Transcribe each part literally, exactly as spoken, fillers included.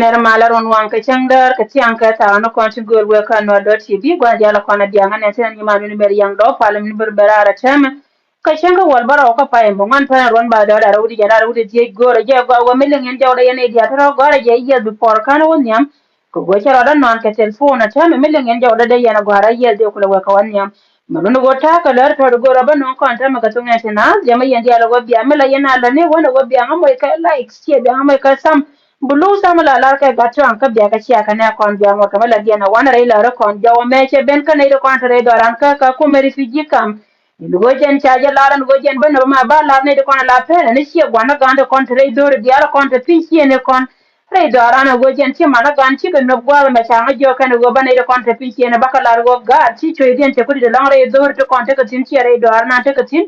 Nɛr malä ruɔ̱n waŋ kɛ cäŋ däär kɛ thiaŋ kɛ thaak ni kɔn ti gööl wek kä Nuer dot T V gua̱n diaal kɔn a diaŋ nɛn ti nɛn nyiman wini ber yaŋ dɔɔp pal min ber ber raar a tɛmɛ. Kɛ cäŋ kä wäl bä rɔw kä pay mɔ ŋuan pɛn ruɔ̱n ba dɔɔr arɛw di jɛn arɛw di dhiec göör a jɛ gɔaa wä mi liŋ yɛn jɔwdä yɛn i̱ diaal ti rɔ gɔ̱a̱r a jɛ i̱ yiɛth bi puɔr kän wä nhiam. Kɛ guɔ cɛ rɔɔdä nɔn kɛ telephone a tɛmɛ mi liŋ yɛn jɔwdä dee yɛn a gɔ̱a̱r a yiɛth dee kulɛ wek kɛ wä nhiam. Mɛ luni ɣöö ta̱a̱ kɛ lär tɔ̱ di go̱o̱r ɔ bä nöŋ kɔn täämɛ kɛ thok ŋɛn ti naath jɛ mi yɛn diaal ɛ ɣöö biaŋ mi la yɛn a lätni wänɛ ɣöö biaŋ a moc kɛ likes ciɛ biaŋ a moc kɛ tham. Bi luth tham mi la lar kɛ gat tɔ̱a̱ŋ kä biakä ciɛ kɛ nɛ kɔn biaŋ wä kɛ mi la diɛn a wanɛ rɛy lär kɔn jɔw ɛmɛ cɛ ben kä nɛy ti kɔn te rɛy dɔran kä Kakuma refugee camp. Ɛn ɣöö jɛn ca jɛ lar ɛn ɣöö jɛn bä nöp ma ba lar nɛy ti kɔn a la pɛl ɛn ciɛ gua̱n ɛ ga̱a̱n ti kɔn te rɛy dho̱ri diaal kɔn te piny ciëëni kɔn. Rɛy dhɔaaran ɛ ɣöö jɛn ci man ɛ gan cikɛ nöp gua̱a̱th ɛmɛ ca ŋä jiök kɛn ɛ ɣöö bä nɛy ti kɔn te piny ciëëni bä kɛ lar ɣöö gaat ci cuɔ̱cdiɛn cɛ ku di̱t ɛlɔ̱ŋ rɛy dhöör ti kɔn tekɛ thi̱n ciɛ rɛy dhɔaar nan tekɛ thi̱n.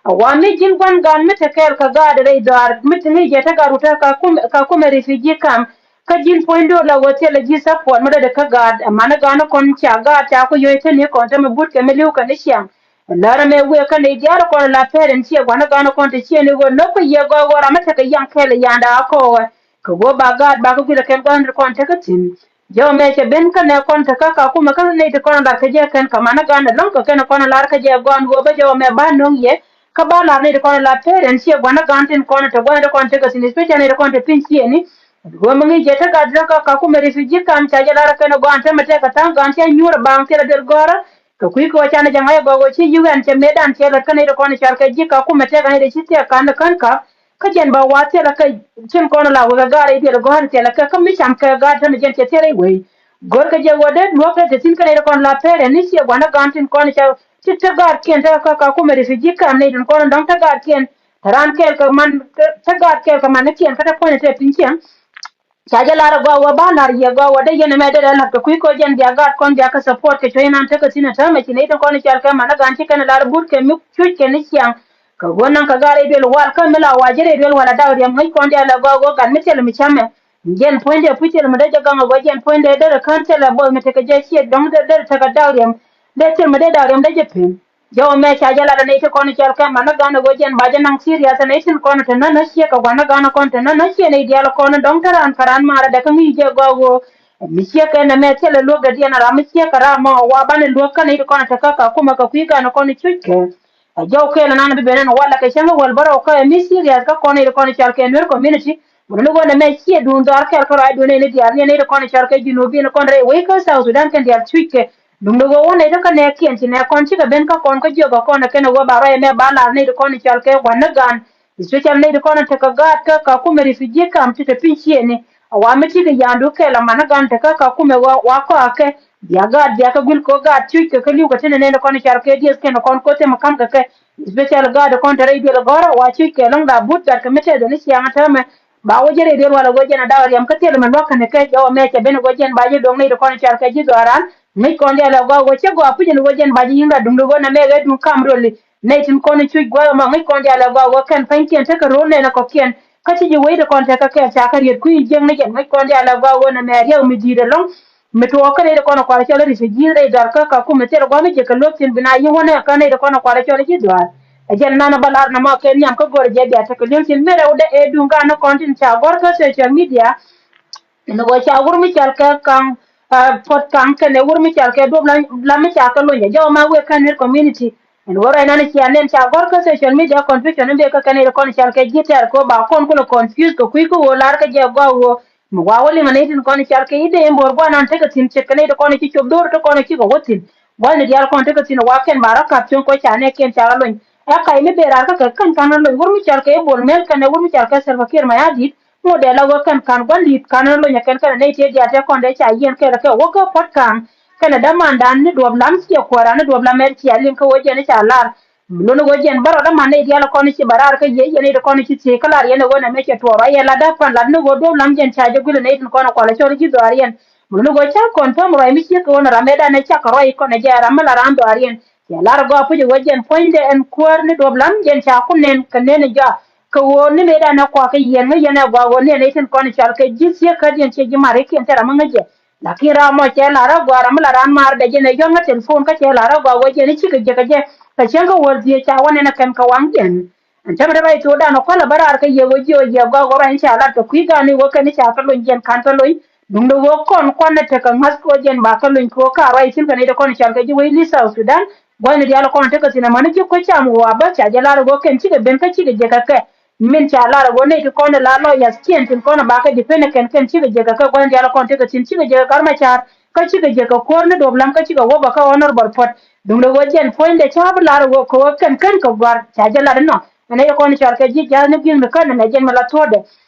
A wa mi ji̱n gua̱n gan mi te kɛɛl kɛ gaat rɛy dhɔaar mi te ŋi̱i̱c jɛ te gaat wut te Kakuma refugee camp. Kä ji̱n puɔ̱ny do̱r la ɣöö thilɛ ji̱ support mi dɔ̱dɛ kä gaat ɛ man ɛ gan ɛ kɔn ca gaat ca ku yɔ̱c te ni kɔn te mi but kɛ mi li̱w kɛ ni ciaŋ. Lär ɛmɛ wëë kä nɛy diaal kɔn la pɛr ɛn ciɛ gua̱n ɛ gan ɛ kɔn te ciɛ ni ɣöö nöp kä yɛ gɔaa ɣöö ram mi tekɛ yaŋ kɛɛl ɛ yanda a kɔɔkɛ. Kɛ ɣöö ba gaat bakɛ gui̱l ɛ kɛn gua̱n ti kɔn tekɛ thi̱n. Jɔw ɛmɛ cɛ ben kä nɛ kɔn te kä Kakuma kä nɛy ti kɔn lar kä jɛ kɛn kä man ɛ gan ɛlɔ̱ŋ kɛ kɛn kɔn lar kä jɛ gɔaa ɣöö bä jɔw ɛmɛ ba nöŋ yɛ. Kä ba lar nɛy ti kɔn la pɛr ɛn ciɛ gua̱n ɛ gan tin kɔn te gua̱n ti kɔn tekɛ thi̱n especially nɛy ti kɔn te piny ciëëni. Ɣöö mi ŋi̱i̱c jɛ te gat rä kä Kakuma refugee camp ca jɛ lar ɛ kɛn ɛ gɔaa ɛn täämɛ tekɛ tha̱a̱ŋ gan cɛ nyuur ɛ baaŋ thilɛ duel gɔ̱rä. Kɛ kui̱ kɛ ɣöö canɛ jɛ ŋa̱c ɛ gɔaa ɣöö ci U N cɛ mëëdan cɛ lät kä nɛy ti kɔn cɔal kɛ ji̱ Kakuma tëëk ɛ nɛy ti ci thɛɛk ka̱n ɛ kän kä. Kä jɛn ba wa̱a̱ thilɛ kɛ cin kɔn la wekɛ gaat rɛy duël ɛ gɔ̱a̱r thilɛ kɛ kä mi cam kɛ gaat täämɛ jɛn cɛ thil rɛy wei. Go̱rkɛ jɛ ɣöö dee luɔ̱k rɛy te thi̱n kä nɛy ti kɔn la pɛr ɛ ni ciɛ gua̱n ɛ gaat tin kɔn cɛ ti te gaatkiɛn te kä Kakuma refugee camp nɛy tin kɔn dɔ̱ŋ te gaatkiɛn. Te raan kɛɛl kɛ man te gaat kɛɛl kɛ man ni kiɛn kä te puɔ̱nyɛ te piny ciɛŋ. Ca jɛ lar ɛ gɔaa wä ba lar yɛ gɔaa wä dee yɛn ɛmɛ dee rɛ lat kɛ kui̱ kɛ jɛn bia gaat kɔn bia kɛ support kɛ cuɔ̱c nan tekɛ thi̱n ɛ täämɛ ci nɛy tin kɔn cɔal kɛ man ɛ gan ci kɛn ɛ lar but kɛ mi cuc kɛ ni ciaŋ. Kɛ ɣöö naŋ kɛ gaat rɛy duel wal kä mi la wa ji̱ rɛy duel wal a dak riɛm ŋäc kɔn diaal ɛ gɔaa wä gat mi thilɛ mi camɛ. Jɛn puɔ̱nydɛ puc thilɛ mi dee jɛ gaŋ ɛ gɔaa jɛn puɔ̱nydɛ derɛ kään thilɛ both mi tekɛ jɛ ciɛ dɔ̱ŋ derɛ tekɛ dak riɛm. Dee thil mi dee dak riɛm dee jɛ pen. Jɔw ɛmɛ ca jɛ lat ɛ nɛy ti kɔn cɔal kɛ man ɛ gan ɛ ɣöö jɛn ba jɛ naŋ serious ɛ nɛy tin kɔn te nänä ciɛ kɛ gua̱n ɛ gan ɛ kɔn te nänä ciɛ nɛy diaal ɛ kɔn ɛ dɔ̱ŋ te raan kɛ raan maarä dɛ kä ŋi̱i̱c jɛ gɔaa ɣöö mi ciɛ kɛ nɛmɛ thilɛ luäk dɛ diɛn ɛ ram mi ciɛ kɛ ram mɔ wa banɛ luäk kä nɛy ti kɔn te kä Kakuma kɛ kui̱ gan ɛ kɔn cuc kɛ. Ɛ jɔw kɛɛl ɛnan bi ben ɛn walɛ kɛ cäŋ ɛ wäl bä rɔw kä ɛ mi serious kä kɔn nɛy ti kɔn cɔal kɛ Nuer community. Mun ni ɣöö nɛmɛ ciɛ duun dhɔaar kɛɛl kä ruacdun ɛn diaal ni ɛ nɛy ti kɔn cɔal kɛ Junubin kɔn rɛy wec kä South Sudan kɛn diaal cuc kɛ. Duundɛ ɣöö wä nɛy ti kä nɛɛkiɛn ci nɛɛkɔn cikɛ ben kä kɔn kä jiök ɛ kɔn ɛ kɛn ɛ ɣöö ba ruac ɛmɛ ba lar nɛy ti kɔn cɔal kɛ gua̱n ni gan. Especially nɛy ti kɔn tekɛ gaat kä Kakuma refugee camp ti te piny ciëëni. A wa mi ti kɛ yandu kɛl a man ni gan te kä Kakuma ɛ ɣöö wa kɔakɛ. Bia gaat bia kɛ guil kɛ ɣöö gaat cuc kɛ kä li̱w kɛ ti ni nɛy ti kɔn cɔal kɛ dieth kɛn ɛ kɔn koth ɛmɛ ka̱m kɛ kɛ. Especially gaat ɛ kɔn te rɛy duel ɛ gɔ̱rä wa cuc kɛ lɔ̱ŋ da but gat kɛ mi tɛth ni ciaŋ ɛ täämɛ. Ba wä jɛ rɛy duel wal ɛ ɣöö jɛn a dak riɛm kä thilɛ mi luäk kɛn kɛ jɔw ɛmɛ cɛ ben ɛ ɣöö jɛn ba jɛ do̱ŋ nɛy ti kɔn cɔal kɛ ji̱ dhɔaaran. Ŋäc kɔn diaal ɛ gɔaa ɣöö cɛ gɔaa puc ɛn ɣöö jɛn ba ji̱ yi̱ŋ rat duŋdu ɣöö nɛmɛ ɣɛ duŋ kam roli. Nɛy tin kɔn cuc gua̱a̱th ɛmɔ ŋäc kɔn diaal ɛ gɔaa ɣöö kɛn pa̱nykiɛn tekɛ ro̱o̱l nɛn ɛ kɔ̱kiɛn. Kä ci ji̱ wec ti kɔn tekɛ kɛɛl ca kɛ riet kui̱ jiäk ni jɛn ŋäc kɔn diaal ɛ gɔaa ɣöö nɛmɛ riɛk mi di̱i̱t ɛlɔ̱ŋ. Mi tuɔɔk kä nɛy ti kɔn ɛ kualɛ cɔl refugee rɛy dhɔr kä Kakuma thil ɛ gɔaa mi jiäk kɛ luäk thi̱n bi na yi̱ wänɛ kä nɛy ti kɔn ɛ kualɛ cɔl ji̱ dhɔaar. Ɛ jɛn nanɛ bä lar nɛmɔ kɛ nhiam kä go̱rɛ jɛ bia tekɛ li̱eŋ thi̱n mi rɛwdɛ ɛ duŋ ganɛ kɔn tin ca gɔ̱r kä social media. Ɛn ɣöö ca wur mi cɔal kɛ kaŋ, ah, puɔt kaŋ kɛnɛ wur mi cɔal kɛ duɔp lam, lam mi ca kɛ lony. Jɔw ma wëë kɛn Nuer community. Ɛn ɣöö rɛy nan cia nɛn ca gɔ̱r kä social media confusion in bee kä kɛn nɛy ti kɔn cɔal kɛ ji̱ tɛɛr kɛ ɣöö ba kɔn kulɛ confuse kɛ kui̱ kä ɣöö lar kä jɛ gɔaa ɣöö. Mi wa wä liŋ ɛ nɛy tin kɔn cɔal kɛ i̱ dee in bo̱o̱r gua̱n nan tekɛ thi̱n ce̱tkɛ nɛy ti kɔn ci cop dho̱r ti kɔn cikɛ wä thi̱n. Gua̱n ni diaal kɔn tekɛ thi̱n ɛ wa kɛn ba rɔ kap cieŋ kɔ ca nɛɛkiɛn ca rɔ lony. Ɛ kac mi bee raar kä kɛ kɛn ka̱n rɔ lony wur mi cɔal kɛ i̱ Bol Mel kɛnɛ wur mi cɔal kɛ Salva Kiir Mayardit. Ŋot dee la wä kɛn ka̱n gua̱n li̱th ka̱n ni lony ɛ kɛn kɛn ɛ nɛy tëë diaal tëë kɔn dee ca yiɛn kɛɛl ɛ kɛ wä kä puɔ̱t ka̱a̱ŋ. Kɛnɛ dämandan ni duɔ̱p lam ciɛ kuääran ni duɔ̱p lam ɛn cia liŋ kä wä jɛn i̱ ca lar. Mi luni wä jɛn bärɔt däman nɛy diaal ɛ kɔn i̱ ci bä raar kä yiëë yɛn nɛy ti kɔn i̱ ci thiec kä lar yɛn ɛ wä nɛmɛ cɛ tuɔɔr wa yɛn latdä pan lat ni wä duɔ̱p lam jɛn ca jɛ guil ɛ nɛy tin kɔn ɛ kual ɛ cɔl i̱ ji̱ dhɔaar yɛn. Mi luni wä ca kɔn päm ruac mi ciek kɛ wä ni ram ëëdan ɛ cak kɛ ruac kɔn ɛ jɛ ram mi la raan dhɔaar yɛn. Cɛ lar ɛ gɔaa puc ɛ wä jɛn puɔ̱nydɛ ɛn kuäär ni duɔ̱p lam jɛn ca kun nɛn kɛ nɛn ɛ jɔak. Kɛ ɣöö ni mëëdan ɛ kuak kɛ yɛn ŋäc yɛn ɛ gɔaa ɣöö ni ɛ nɛy tin kɔn ɛ cɔal kɛ ji̱ thiek kädiɛn ciɛ ji̱ marikiɛn thil ram mi ŋäc jɛ. Lakin ram mɔ cɛ lar ɛ gɔaa ram mi la raan maar dɛ jɛn ɛ yɔ̱ŋ ɛ telephone kä cɛ lar ɛ gɔaa ɣöö jɛn ɛ cikɛ jiäkä jɛ. Kɛ cäŋ kä wäl dhiec ca wä nɛn ɛ kɛn kɛ waŋ jɛn. Ɛn tämɛ te ruac thokdan ɔ kualɛ bä raar kä yɛ ɣöö jiɛ ɣöö jiɛ gɔaa ɣöö ruac in ca lat kɛ kui̱ gan i̱ ɣöö kɛn i̱ ca kä lony jiɛn ka̱n kä lony. Duundɛ ɣöö kɔn kuanɛ tekɛ ŋa̱th kɛ ɣöö jiɛn ba kä lony kɛ ɣöö ka ruac thi̱n kɛ nɛy ti kɔn i̱ cɔal kɛ ji̱ wec li̱th South Sudan. Gua̱thni diaal kɔn tekɛ thi̱n amäni ji̱ kuec cam ɣɔaa bä ca jɛ lar ɣöö kɛn cikɛ ben kä cikɛ jek kɛ kɛ. Min ca lar ɣöö nɛy ti kɔn i̱ la lɔyath kiɛn tin kɔn i̱ ba kɛ depend kɛn kɛn cikɛ jek kɛ kɛ gua̱thni diaal kɔn tekɛ thi̱n cikɛ jek kɛ Gat Macar. Kä cikɛ jek kɛ kuäär ni duɔ̱p lam kä cikɛ wä bä kä honorable Puɔt. Duundɛ ɣöö jiɛn puɔ̱nydɛ ca bi lar ɣöö kɛ ɣöö kɛn kɛn kɛ gua̱r ca jɛ lat inɔ. Ɛn ɛ jɛ kɔn i̱ cɔal kɛ ji̱ ja̱a̱th ni gi̱i̱ŋ ni kän ɛn ɛ jɛn mi la thuɔ̱ɔ̱dɛ.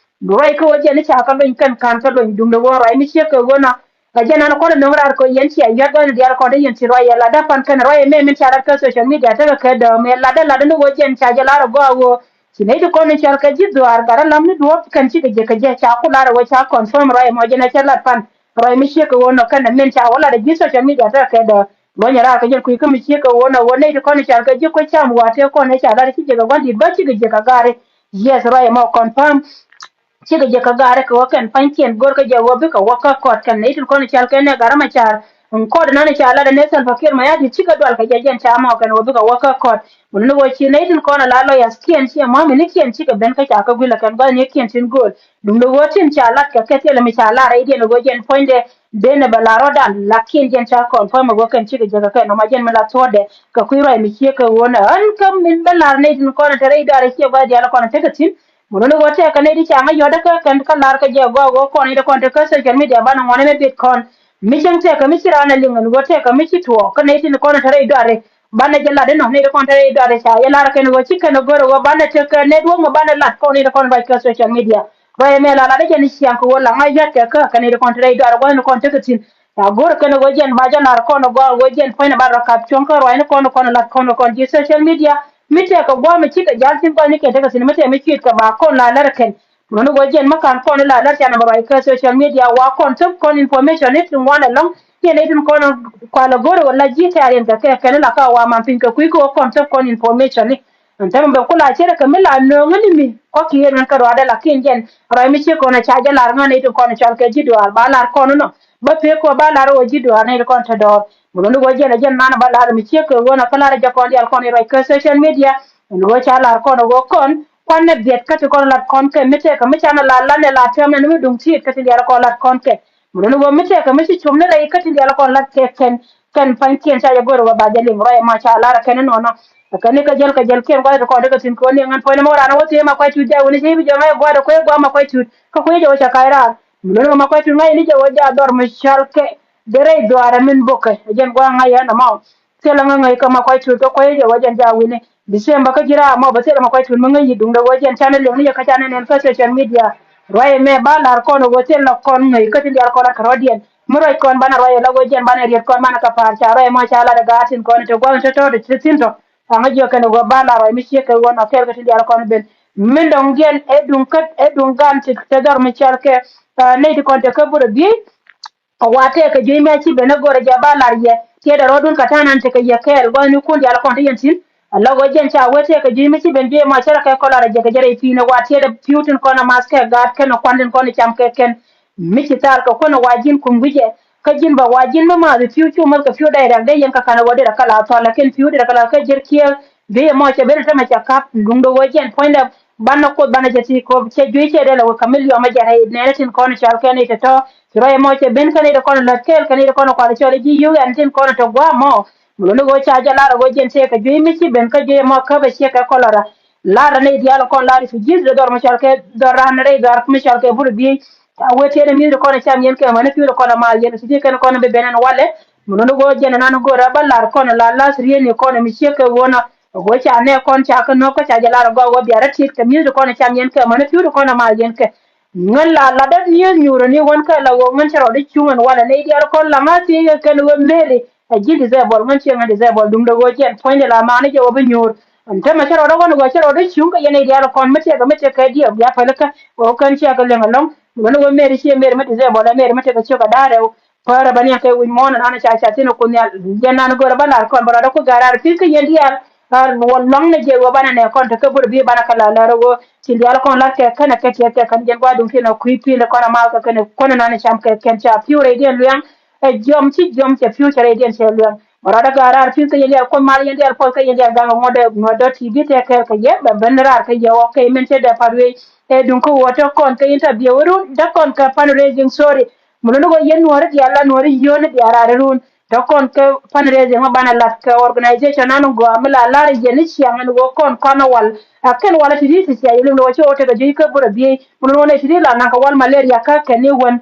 Ruac kä ɣöö jɛn i̱ ca kä lony kɛn ka̱n kä lony duundɛ ɣöö ruac mi ciek kɛ ɣöö nɔ. Ɛ jɛn ɛn kɔn ɛ nöŋ raar kɛ ɣöö yɛn cia yuat gɔ̱ny diaal kɔn te yɛn ci ruac yɛ latdä pan kɛn ruac ɛmɛ min ca lat kä social media tekɛ kɛ dääm ɛ latdä latdä ni ɣöö jɛn ca jɛ lar ɛ gɔaa ɣöö ci nɛy ti kɔn i̱ cɔal kɛ ji̱ dhuaar gat ɛ lam ni duɔ̱ɔ̱p kɛn cikɛ jek kɛ jɛ ca ku lar ɛ ɣöö ca confirm ruac ɛmɔ jɛn ɛ cɛ lat pan ruac mi ciek kɛ ɣöö nɔ kɛn ɛ min ca wä lat ɛ ji̱ social media tekɛ kɛ dääm. Luɔ̱nyɛ raar kɛ jɛn kui̱ kä mi ciek kɛ ɣöö nɔ ɣöö nɛy ti kɔn i̱ cɔal kɛ ji̱ kuec cam wa̱a̱ tëë kɔn ɛ ca lat ci jek ɛ gua̱n di̱t bä cikɛ jek ɛ gaari. Yes ruac ɛmɔ confirm. Cikɛ jɛ kä gaarɛ kɛ wä kɛn pa̱nykiɛn go̱rkä jɛ wä bikɛ wä kä kɔt kɛn nɛy tin kɔn i̱ cɔal kɛ nɛ Gat Macar. Kɔt nɔn i̱ ca lat ɛ nɛ Salva Kiir Mayardit cikɛ dual kɛ jɛ jɛn ca mɔ kɛn wä bikɛ wä kä kɔt. Mun ni wä ci nɛy tin kɔn i̱ la lɔyath kiɛn ciɛ mɔ mi ni kiɛn cikɛ ben kä ca kä guilɛ kɛn gua̱thni kiɛn tin go̱o̱l. Duundɛ wä tin ca lat kɛ kɛ thilɛ mi ca lar rɛydiɛn wä jɛn puɔ̱nydɛ. Denɛ bɛ lar rɔ̱dan lakin jɛn ca confirm wä kɛn cikɛ jɛ kɛ kɛn nɔmɔ jɛn mi la thuɔ̱ɔ̱dɛ kɛ kui̱ ruac mi ciek kɛ wä nɛ ɣän kä min bä lar nɛy tin kɔn i̱ te rɛy duarɛ ciɛ gua̱th diaal kɔn i̱ tekɛ thi̱n. Mun ni ɣöö tɛɛkä nɛy ti ca ŋäc yɔ̱t kä kɛn kä lar kä jɛ gɔaa ɣöö kɔn i̱ ti kɔn ti kä social media banɛ ŋuɔ̱n ɛmɛ bit kɔn. Mi cäŋ tɛɛkä mi ci raan ɛ liŋ ɛn ɣöö tɛɛkä mi ci tuɔɔk kä nɛy tin kɔn te rɛy duarɛ. Banɛ jɛ lat inɔ nɛy ti kɔn te rɛy duarɛ ca jɛ lar kɛn ɣöö ci kɛn ɛ go̱r ɛ ɣöö banɛ tekɛ network mi banɛ lat kɔn i̱ ti kɔn ruac kä social media. Ruac ɛmɛ la lat ɛ jɛn i̱ ciaŋ kɛ ɣöö la ŋa̱c yɔ̱t kɛ kä kɛn i̱ ti kɔn te rɛy duarɛ gua̱thni kɔn tekɛ thi̱n. Ca go̱r kɛn ɛ ɣöö jɛn ba jɛ lar kɔn ɛ gɔaa ɣöö jɛn puɔ̱nydɛ ba rɔ kap cuɔ̱ŋ kä ruacni kɔn kɔn lat kɔn kɔn ji̱ social media. Mi tɛɛkä gua̱a̱mɛ cikɛ jal thi̱n gua̱thni kɛn tekɛ thi̱n mi tɛɛkä mi cui̱tkɛ ba kɔn la lär kɛn. Mun ni ɣöö jɛn mi ka̱n kɔn la lär ca nɔmɔ ruac kä social media wa kɔn thop kɔn information ni ti ŋuan ɛlɔ̱ŋ. Yɛn ni tin kɔn kualɛ go̱r ɣöö la ji̱ tɛ̈r yɛn kɛ kɛ kɛn la ka wa man piny kɛ kui̱ kɛ ɣöö kɔn thop kɔn information ni. Ɛn täämɛ bɛ kula cɛ rɛ kɛ mi la nööŋä ni mi kɔ̱kiɛn ŋän kä ruacdɛ lakin jɛn ruac mi ciek kɔn a ca jɛ lar ŋän ni tin kɔn cɔal kɛ ji̱ duaar ba lar kɔn nɔ. Bä pek kɔ ba lar ɣöö ji̱ duaar ni tin kɔn te dɔɔr. Mun ni ɣöö jɛn a jɛn man ba lar mi ciek kɛ ɣöö na kä lar jɛ kɔn dial kɔn ruac kä social media. Ɛn ɣöö ca lar kɔn ɣöö kɔn kuan nɛ biɛt kä ti kɔn lat kɔn kɛ mi tɛkɛ mi canɛ la lanɛ la tɛmɛ ni mi duŋ tiit kä ti dial kɔn lat kɔn kɛ. Mun ni ɣöö mi tɛkɛ mi ci cum ni rɛy kä ti dial kɔn lat kɛ kɛn kɛn pa̱nykiɛn ca jɛ go̱r ɣöö ba jɛ liŋ ruac ma ca lar kɛn nɔnɔ. Kɛn ni kä jäl kɛ jäl kiɛn gua̱th ti kɔn ti kɛ thi̱n kɛ ɣöö ni ŋän puɔ̱ny ni mɔ ran wä thiee ma kuac tut jɛ wä ni ci bi jɛ ŋäc gua̱th kɛ kuec gua̱th ma kuac tut kä kuec jɛ wä ca kac raar. Mun ni ɣöö ma kuac tut ŋäc ni jɛ wä jɛ a dhɔr mi cɔal kɛ dee rɛy dhuaarɛ min bokɛ jɛn gua̱th ŋäc yɛn amount. Thilɛ ŋäŋäc kä ma kuac tut kä kuec jɛ wä jɛn ja wi̱ni. December kä ji̱ raar mɔ bä thilɛ ma kuac tut mi ŋäc yi duŋdɛ wä jɛn canɛ liŋ ni jɛ kä canɛ nɛn kä social media. Ruac ɛmɛ ba lar kɔn wä thilɛ kɔn ŋäc kä tin dial kɔn lat kɛ rɔ̱diɛn. Mi ruac kɔn banɛ ruac ɛlɔ wä jɛn banɛ riet kɔn banɛ kɛ pa̱a̱r ca ruac ɛmɔ ca lat ɛ gaat tin kɔn te gua̱th te tɔ̱ te thi̱n tɔ̱. Aŋa jiɔk kɛn wä ba lar ruac mi ciek kɛ wä nɔ kɛɛl kä tin dial kɔn ben. Min dɔ̱ŋ diɛn ɛ duŋ kä ɛ duŋ gan ti te dhɔr mi cɔal kɛ nɛy ti kɔn te kä burɛ biey. Wa tɛkɛ juey mi a ci ben a go̱rɛ jɛ ba lar yɛ tiɛɛdɛ rɔɔdun kɛ ta̱a̱ nan tekɛ yɛ kɛɛl gua̱thnikun diaal kɔn ti yɛn thi̱n. A lɔ ɣöö jɛn ca wee tɛkɛ juey mi ci ben juey mɔ cärɛ kɛ kɔn lar a jɛ kɛ jɛ rɛy pi̱i̱n ɛ wa tiɛɛdɛ pi̱w tin kɔn a math kɛ gaat kɛn ɛ kuan tin kɔn ɛ cam kɛ kɛn. Mi ci thal kɛ kuän ɛ wa ji̱n kum gui̱cɛ kä ji̱n bɛ wa ji̱n mi maath pi̱w cu mäth kɛ pi̱w dɛy rɛ̈k dee yɛn kɛ ka̱n ɛ wä derɛ kä la thɔl lakin pi̱w derɛ kä la kä ji̱r kiɛɛk. Juey ɛmɔ cɛ ben ɛ tämɛ cɛ ka̱p duŋdɛ ɣöö jɛn puɔ̱nydɛ. Banɛ Kuoth banɛ jɛ ti kop cɛ juey cɛ dee lɛ wek kä mi liɔmɛ jɛ rɛy nɛɛni tin kɔn cɔal kɛ ni tɔ̱tɔ̱. Ci ruac ɛmɔ cɛ ben kä ni ti kɔn lät kɛɛl kɛ ni ti kɔn kual cɔl ji̱ yio̱k ɛn tin kɔn tɔ gua̱a̱ mɔ. Mi luni ɣöö ca jɛ lar ɣöö jɛn tëëkɛ juey mi ci ben kä juey ɛmɔ käpɛ ciek kɛ kɔlɔra. Lar ni diaal kɔn lar i̱ ji̱th dee dhɔr mi cɔal kɛ dhɔr ran rɛy dhɔr mi cɔal kɛ bur biey. Ca wee tiɛɛdɛ mi̱th ti kɔn cam yɛn kɛ mäni pi̱w ti kɔn a mal yɛn ti ti kɛn kɔn bi ben ɛn walɛ. Mi luni ɣöö jɛn ɛn an go̱o̱rä bä lar kɔn la lath rieni kɔn mi ciek kɛ ɣöö nɔ. Ɣöö ca nɛ kɔn ca kä no̱k kä ca jɛ lar gɔaa ɣöö bia rɔ tit kɛ mi̱eth ti kɔn cam yɛn kɛ mäni pi̱w ti kɔn a mal yɛn kɛ. Ŋän la lat däth mi̱eth nyuurä ni wän kä la ɣöö ŋän cä rɔɔdä cuŋ ɛn walɛ nɛy diaal kɔn la ŋa̱th thiec kɛ kɛn ɣöö Mary. Ɛ ji̱n disable ŋän ciɛ ŋän disable duŋdɛ ɣöö jɛn puɔ̱nydɛ la maani jɛ ɣöö bi nyuur. Ɛn tämɛ cä rɔɔdä wän ɣöö cä rɔɔdä cuŋ kɛ yɛn nɛy diaal kɔn mi tiɛkɛ mi tiɛkɛ diɛw bia pälikä ɣöö kɛn ciɛ kɛ liŋ ɛlɔ̱ŋ. Wän ɣöö Mary ciɛ Mary mi disable ɛ Mary mi tiɛkɛ ciök ɛ da̱a̱r rɛw. Pärä bä ni kɛ wi̱c muɔ̱ɔ̱n ɛn an ca ca thi̱n kun nhial. Jɛn nan go̱rä bä lar kɔn bä rɔɔdä ku ga̱r ar pi̱th kä yɛn diaal. Ar wä luaŋ ni jɛ wä banɛ nɛ kɔn te kä burɛ bi banɛ kɛ la lär wä. Tin diaal kɔn lar kɛ kɛnɛ kɛ tiɛt kɛ kɛn jɛn gua̱a̱r duŋ tin a kui̱ pi̱n kɔn a mal kɛ kɛnɛ kɔn nan cam kɛ kɛn ca pi̱w rɛy diɛn luɛŋ. Ɛ jiɔm ci jiɔm cɛ pi̱w cɛ rɛy diɛn cɛ luɛŋ. Mɛ rɔɔdɛ gaat raar pi̱th kä yɛn diaal, Kuoth mal yɛn diaal puɔth kä yɛn dial, gaŋ ŋuɔ̱t ɛ ŋuɔ̱t dɔ̱ ti bi tɛk kɛɛl kɛ yɛ bɛ ben raar kä yɛ ɣɔk kɛ min cɛ dee pat wee. Ɛ duŋ kä ɣöö te kɔn kä interview run, te kɔn kä fundraising, sorry. Mɛ luni ɣöö yɛn nuɔ̱ɔ̱ri diaal la nuɔ̱ɔ̱ri yio̱o̱ni diaal raar run. Te kɔn kä fundraising mɛ banɛ lat kɛ organization nan gɔaa mi la lar yɛn ni ciaŋ ɛn ɣöö kɔn kɔn a wal. A kɛn wal a ti ri ti cia yɛ lim ni wä ci wä tekɛ ji̱ kä burɛ biey. Mɛ luni ɣöö nɛ ti ri la naŋ kɛ wal malaria kä kɛn ni wän.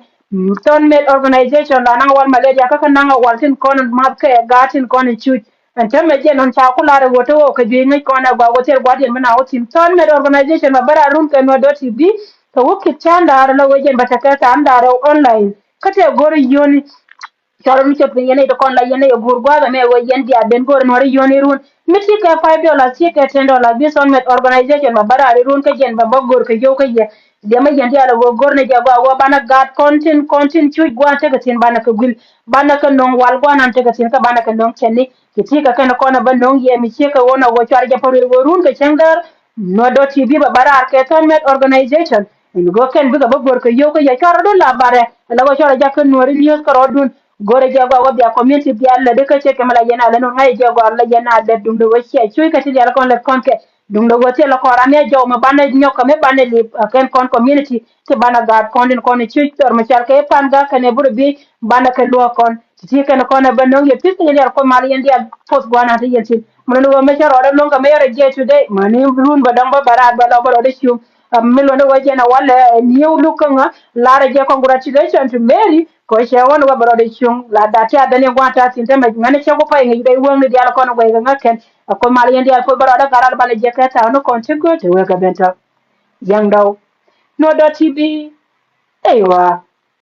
Thɔn met organization la naŋ wal malaria kä kä naŋ wal tin kɔn math kɛ gaat tin kɔn cuc. Ɛn täämɛ jɛn ɣän ca ku lar ɛ ɣöö te ɣöö kɛ juey ŋäc kɔn ɛ gɔaa ɣöö thil gua̱diɛn mi na wä thi̱n. Thɔn met organization mɛ bä raar run kɛ nuɔ̱t dɔ̱ ti bi kɛ wä kit cän da̱a̱r la ɣöö jɛn bɛ tekɛ tha̱a̱ŋ da̱a̱r ɛ online. Kä tëë go̱r yio̱ni cɔl mi cop piny yɛn ɛ ti kɔn la yɛn ɛ yɛ guur gua̱a̱th ɛmɛ ɣöö yɛn diaal den go̱r nuɔ̱t yio̱ni run. Mi ti kɛ five dollars, ti kɛ ten dollars, bi thɔn met organization mɛ bä raar run kä jɛn bɛ bä go̱r kɛ yio̱w kä yɛ. Diɛmɛ yɛn diaal ɛ ɣöö go̱r ni jɛ gɔaa ɣöö banɛ gaat kɔn tin kɔn tin cuc gua̱a̱n tekɛ thi̱n banɛ kɛ guil. Banɛ kɛ no̱o̱ŋ wal gua̱a̱n an tekɛ thi̱n kä banɛ kɛ no̱o̱ŋ cɛn ni. Ci ti kɛ kɛn kɔn ɛ bä no̱o̱ŋ yɛ mi ciek kɛ ɣöö nɔ ɣöö cuarɛ jɛ pär wël ɣöö run kɛ cäŋ däär. Nuɔ̱t dɔ̱ ti bi bɛ bä raar kɛ thɔn met organization. Ɛn ɣöö kɛn bikɛ bä go̱r kɛ yio̱w kä yɛ cuarɛ dun la barɛ. Ɛ la ɣöö cuarɛ jakä nuɔ̱ɔ̱ri news kärɔɔdun. Go̱rɛ jɛ gɔaa ɣöö bia community bia lätdi kä cɛ kɛ mi la yɛn a lät nuɔ̱t ŋa̱c jɛ gɔaa la yɛn a lät duŋdɛ ɣöö cia cuc kä ti diaal kɔn lät kɔn kɛ. Duŋdɛ ɣöö thilɛ kɔn ram yɛ jɔw mi banɛ nyɔk kɛ mi banɛ lip a kɛn kɔn community ti banɛ gaat kɔn tin kɔn i̱ cuc thɔr mi cal kɛ i̱ pan gak kɛn i̱ burɛ bi banɛ kɛ luɔk kɔn. Ti ti kɛn kɔn ɛ bä no̱ŋ yɛ pi̱th kɛn yɛn diaal kuɔth mal yɛn diaal poth gua̱a̱n an ti yɛn thi̱n. Mi luɔ̱n ɣöö mi cä rɔɔdɛ lo̱ŋ kɛ mi yɛn rɛ jiɛc today mani luun bä dɔ̱ŋ bä bä raar bä lɔ bä rɔɔdɛ cuŋ. Mi luɔ̱n ɣöö jɛn ɛ walɛ ni̱ew luk kä ŋä larɛ jɛ congratulation to Mary. Kɔ cɛ wän wä bä rɔɔdɛ cuŋ la dat ti a dhɛn yɛn gua̱a̱n ta̱a̱ thi̱n te mɛ ŋäni cɛ ku pay ŋi̱c bɛ i̱ wäŋni diaal kɔn wä i̱ kä ŋä kɛn. Ɛ kuɔth mal yɛn diaal poth bä rɔɔdɛ ga̱r ral banɛ jɛ kɛ ta̱a̱ ni kɔn ti gööl te wek kɛ ben tɔ̱. Yɛŋ dɔw. Nuɔ̱t dɔ̱ ti bi. Ey wa.